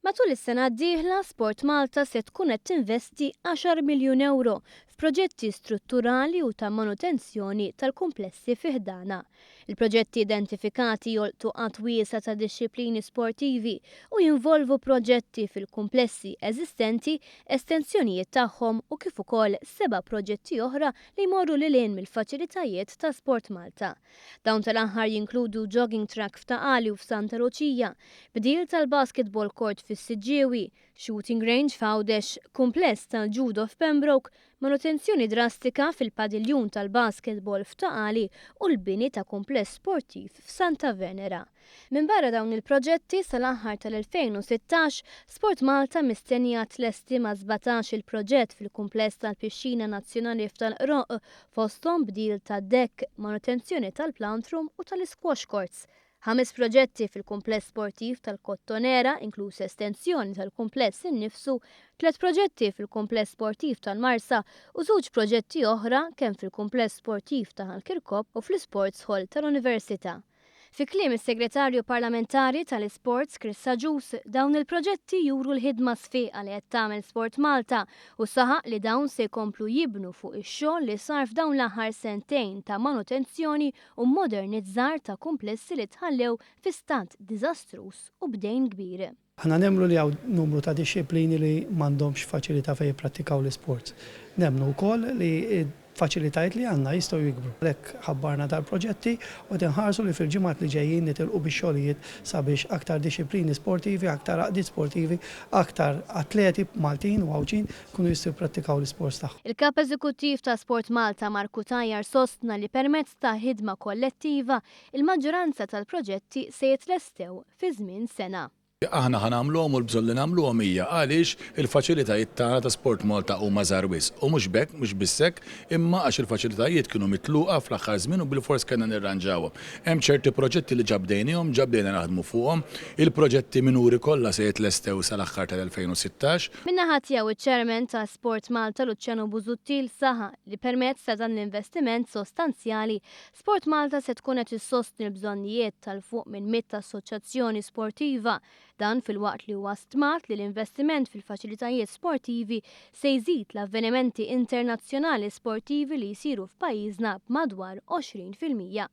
Matul is-sena d-dieħla, Sport Malta se tkun qed tinvesti għaxar miljun ewro f'proġetti strutturali u ta' manutenzjoni tal-kumplessi fi ħdanha. Il-proġetti identifikati jolqtu għadd wiesa' ta' dixxiplini sportivi u jinvolvu proġetti fil-kumplessi eżistenti, estensjonijiet tagħhom u kif ukoll seba' proġetti oħra li jmorru lil hinn mill-faċilitajiet ta' Sport Malta. Dawn tal-aħħar jinkludu jogging track f'Ta' Qali u f'Santa Luċija, bdil tal-basketball court fis-Siġġiewi, shooting range f'Għawdex, kumpless tal-judo f'Pembroke, manutenzjoni drastika fil-padiljun tal-basketball f'Ta' Qali u l-bini ta' kumpless sportiv f'Santa Venera. Minbarra dawn il-proġetti, sal-aħħar tal-2016, Sport Malta mistennija tlesti ma' 17-il proġett fil-kumpless tal-Pixxina Nazzjonali f'Tal-Qroqq, fosthom bdil tad-deck, manutenzjoni tal-plant room u tal-isquash courts. Ħames proġetti fil-kumpless sportiv tal-Kottonera, inkluż estensjoni tal-kumpless innifsu, tliet proġetti fil-kumpless sportiv tal-Marsa u żewġ proġetti oħra kemm fil-kumpless sportiv ta' Ħal Kirkop u fl-Isports Hall tal-Università. Fi kliem is-Segretarju Parlamentari tal-Isports Chris Agius, dawn il-proġetti juru l-ħidma sfiqa li qed tagħmel Sport Malta u saħaq li dawn se jkomplu jibnu fuq ix-xogħol li sar f'dawn l-aħħar sentejn ta' manutenzjoni u mmodernizzar ta' kumplessi li tħallew fi stat diżastruż u b'dejn kbir. Aħna nemmnu li hawn numru ta' dixxiplini li m'għandhomx faċilità fejn jipprattikaw l-isports. Nemmnu wkoll li l-faċilitajiet li għandna jistgħu jikbru. Għalhekk ħabbarna dal-proġetti u qed inħarsu li fil-ġimgħat li ġejjin nitilqu bix-xogħlijiet sabiex aktar dixxiplini sportivi, aktar għaqdiet sportivi, aktar atleti Maltin u Għawdxin jkunu jistgħu jipprattikaw l-isports tagħhom. Il-Kap Eżekuttiv ta' Sport Malta Mark Cutajar sostna li permezz ta' ħidma kollettiva, il-maġġoranza tal-proġetti se jitlestew fi żmien sena. Aħna ħa nagħmluhom u l-bżonn li nagħmluhom hija għaliex il-faċilitajiet tagħna ta' Sport Malta huma żgħar wisq. U mhux b'hekk, mhux biss hekk, imma għax il-faċilitajiet kienu mitluqa fl-aħħar żmien u bilfors kellna nirranġawhom. Hemm ċerti proġetti li ġa bdejniehom, ġa bdejna naħdmu fuqhom. Il-proġetti minuri kollha se jitlestew sal-aħħar tal-2016. Min-naħa tiegħu iċ-Chairman ta' Sport Malta Luciano Busuttil saħaq li permezz ta' dan l-investiment sostanzjali Sport Malta se tkun qed issostni l-bżonnijiet ta' 'l fuq minn 100 assoċjazzjoni sportiva. Dan filwaqt li huwa stmat li l-investiment fil-faċilitajiet sportivi se jżid l-avvenimenti internazzjonali sportivi li jsiru f'pajjiżna b'madwar 20%.